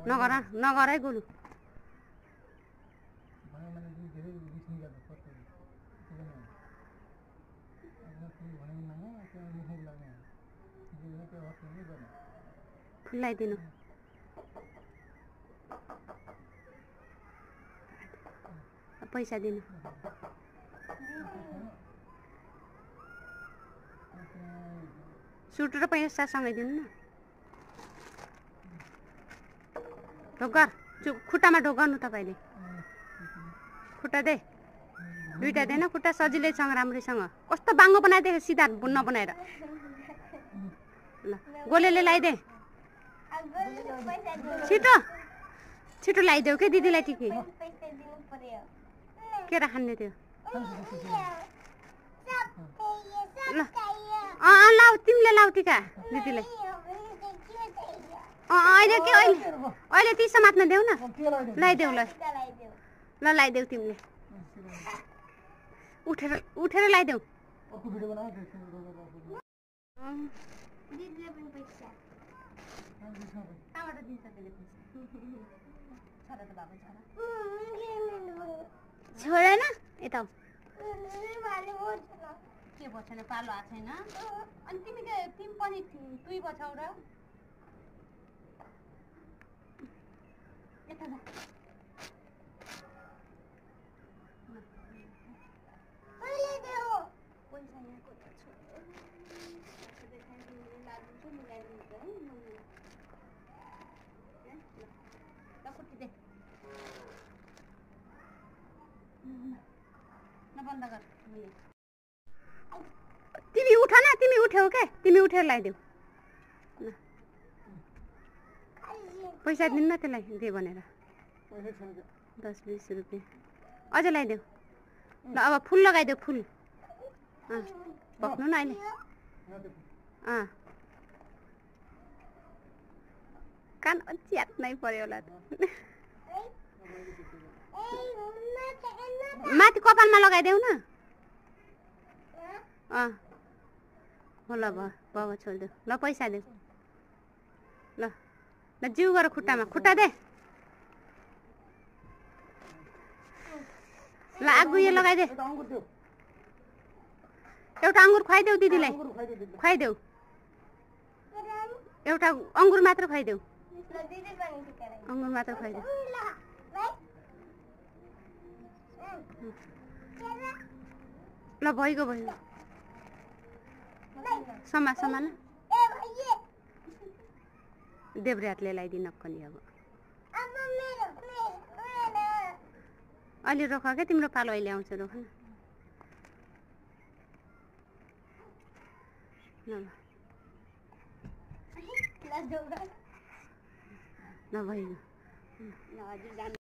नगर नगर है गोलू फुलाइदिनु पैसा दिनु सुट र पैसा सँगै दिनु न ढोकर खुट्टामा ढोकर्नु तपाईले खुट्टा दे दुईटा देन खुट्टा सजिलैसँग राम्रैसँग कस्तो बाङ्गो बनाइदिएको सिधा नबनाएर ल गोलेले लगाइदे छिटो छिटो लगाइदेऊ के दिदीलाई टिकी के राख्ने त्यो ल लाउ तिमीले लाउ टिका दिदीलाई अहिले के अहिले ती समात्न देऊ न लगाइदेऊ ल ल लगाइदेऊ तिमीले उठेर उठेर लगाइदेऊ छोडेन यता के भयो छैन पालो आएको छैन अनि तिमी पनि तुई बछौ र यता जा तिमी उठ न तिमी उठ्यौ के तिमी उठेर लगाइदेऊ पैसा दिन्न त्यसलाई दे भनेर 10-20 रुपियाँ अझ लगाइदेऊ ल अब फुल लगाइदेऊ फुल पक्नु न अहिले कान च्यात नै पर्यो होला माथि कपालमा लगाइदेऊ न हो ल भयो छोडिदेऊ ल पैसा देऊ ल ल जिउ गर खुट्टामा खुट्टा दे ल आगो यो लगाइदे एउटा अङ्गुर खुवाइदेऊ दिदीलाई खुवाइदेऊ एउटा अङ्गुर मात्र खुवाइदेऊ अङ्गुर मात्र खुवाइदेऊ ल भइगयो भइगयो समा न देब्रे हातले लगाइदिन पनि अब अलि रोक क्या तिम्रो पालो अहिले आउँछ रोक न ल भइगयो